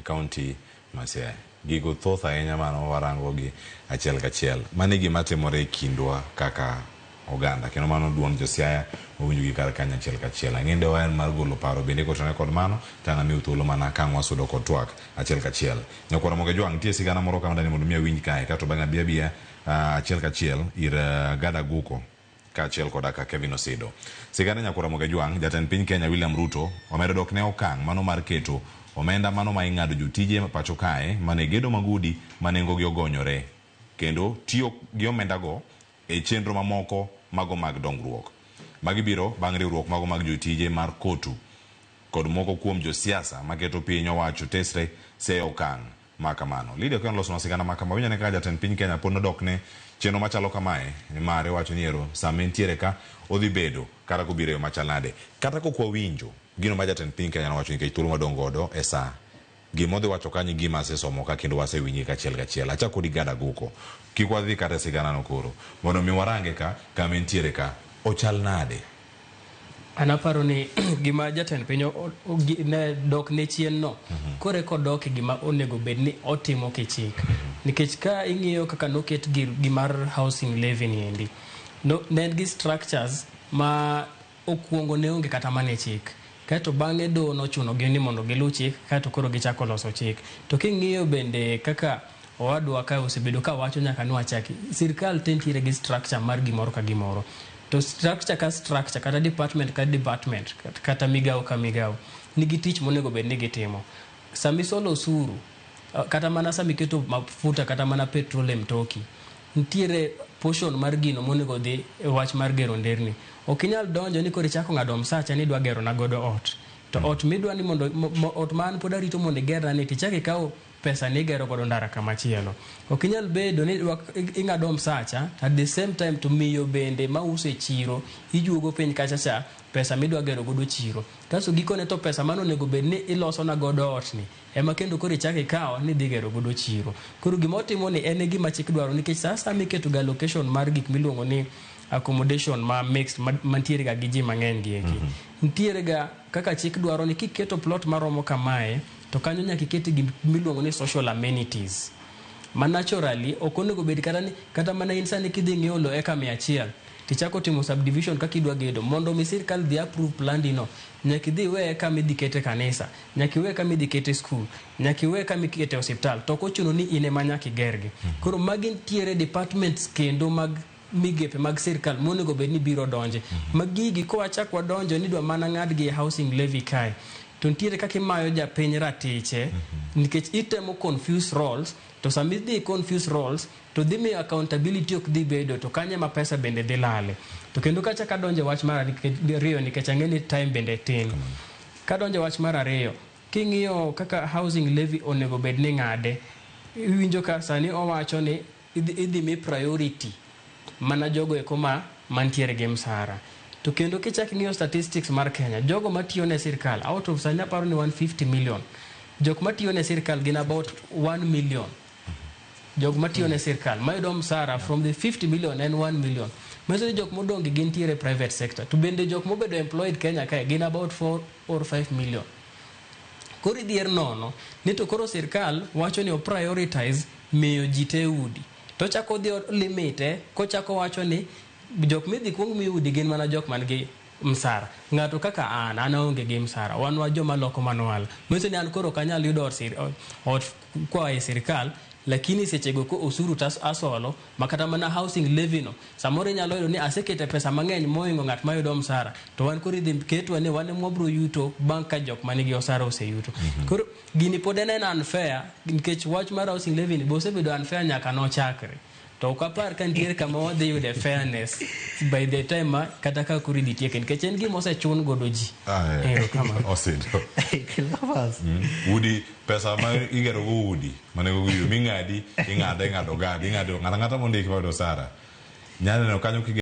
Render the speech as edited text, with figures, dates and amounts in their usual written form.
e kaunti ma Siaya. Gigo thoth ahinya mano warango gi achiel kachiel. Mano e gima timore e kindwa kaka oganda kendo mano duond jo Siaya wawinjo gi kar kanyo achiel kachiel. Ang'e ni dewa en mar golo paro bende kotenore kod mano to ang' amiu thuolo mana ka ang' wasudo kod twak achiel kachiel. Nyakwar Ramogi Ajwang' nitie sigana moro ka madani mondo mi awinj kae kato bang'e abi abiya achiel kachiel ir Gada Aguko kaachiel koda ka Kevin Osido. Sigana Nyakwar Ramogi Ajwang', jatend piny Kenya William Ruto omedo dok ne okang' mano mar keto omenda mano ma ing'ado jotije pacho kae mane gedo mag udi ma nengogi ogonyore kendo tiyo gi omendago e chenro mamoko mago mag dongruok. Magi biro bang' riwruok mago mag jotije mar KOTU kod moko kuom josiasa maketo piny owacho tesre seyo okang' ma kamano. Lydia Okello nolosonwa sigana ma kama. Winjane kaka jatend piny Kenya pod nodok ne chenro machalo kamae nimar iwacho ni ero sama entiere ka odhi bedo kata kobiro e yo machal nade. Kata kok wawinjo gino ma jatend piny Kenya nowacho nikech thuolo wadong' godo e saa. Gima odhi wacho kanyo e gima asesomo ka kendo wasewinje kachiel kachiel. Achak kodi Gada Aguko. Kik wadhi kata e siganano koro. Mondo mi warange ka, kama entiere ka, ochal nade? An aparo ni gima jatend piny ne dok ne chien no, koro eka odok e gima onego bed ni otimo kichik. Nikech ka ing'iyo kaka noket gimar housing levy ni endi, no, ne en gi structures ma okuongo ne onge kata mana e chik. Kaeto bang'e doho nochuno gi ni mondo giluw chik, kaeto koro gichako loso chik. To king'iyo bende kaka owadwa ka osebedo ka wacho nyaka nwachaki, sirkal te nitiere gi structure mar gimoro ka gimoro. To structure ka structure, kata department ka department, kata migawo ka migawo, nigi tich monego bed ni gitimo. Sama isolo osuru, kata mana sama iketo mafuta kata mana petrol e mtoki, nitiere portion mar gino monego dhi e wach mar gero nderni. Ok inyal donjo ni koro ichako ng'ado msacha ni idwa gero na godo ot. To ot midwa ni mondo, ot ma an pod arito mondo igerna ni tichak ikaw pesa ni igero godo ndara kama chielo. Ok inyal bedo ni ing'ado msacha at the same time to miyo bende mauso e chiro ijuogo piny kacha cha pesa midwa gero godo chiro. Kasto gikone to pesa mane onego bed ni iloso na godo ot ni ema kendo koro ichak ikawo ni idhi gero godo chiro. Koro gima otimo ni en e gima chik dwaro nikech sa asaya miketo ga allocation mar gik miluongo ni accommodation ma mixed mantiere ga gi ji mang'eny gi eki. Nitiere ga kaka chik dwaro ni kiketo plot maromo kamae to kanyo nyaka iket gik miluongo ni social amenities. Ma naturally ok onego bed kata ni kata mana in sani kidhi ng'iewo lo eka 100 tichako timo subdivision kaka idwa gedo mondo mi sirkal dhi approve plandi no nyaka idhi iwe kama idhi kete kanisa, nyaka iwe kama idhi kete skul, nyaka iwe kama ikete osiptal to ok ochuno ni in ema nyaka igergi. Koro magi nitiere departments kendo mag migepe mag sirkal monego bed ni biro donje. Ma gigi kowachak wadonjo ni idwa mana ng'adgi e housing levy kae to nitiere kaka imayo japiny ratiche nikech itemo confuse roles to sama idhi confuse roles to dhi miyo accountability ok dhi bedo to kanyo ema pesa bende dhi lale. To kendo kachak adonjo e wach mar ariyo nikech ang'e ni time bende tin. Kadonjo e wach mar ariyo, king'iyo kaka housing levy onego bed ni ng'ade, iwinjo ka sani owacho ni idhi mi priority mana jogo eko ma mantiere gi msara. To kendo kichak ing'iyo statistics mar Kenya, jogo matiyo ne sirkal out of sani aparo ni 150 million, jok matiyo ne sirkal gin about 1 million. Jok matiyo ne sirkal mayudo msara from the 50 million en 1 million. Manyiso ni jok modong' gi gintiere private sector. To bende jok mobedo employed Kenya kae gin about 4 or 5 million. Koro idhier nono ni to koro sirkal wacho ni o prioritize miyo ji te udi. To ochako odhi limite kochako wacho ni jok midhi kuong mi udi gin mana jok man gi msara. Ng'ato kaka an, an aonge gi msara. Wan wa joma loko manual. Manyiso ni an koro ok anyal yudo ot koa e sirkal, lakini sechego ko osuru to asolo, ma kata mana housing levy no, samoro inyalo yudo ni asekete pesa mang'eny mohingo ng'at mayudo msara. To wan koro idhi ketwa ni wan ema wabro yuto bang' ka jok manigi osara oseyuto. Koro gini pod en unfair, nikech wach mar housing levy ni be osebedo unfair nyaka nochakre. To ok apar ka nitiere kama wadhi yude fairness by the time ma kata ka koro idhi tieke nikech en gima osechun godo ji. Erokamano. Osido. Udi pesa ma igero go udi manego go ming'adi ing'ado ing'ado gadi ing'ado ng'ata ng'ata mondiki mayudo osara nyalo neno kanyo kige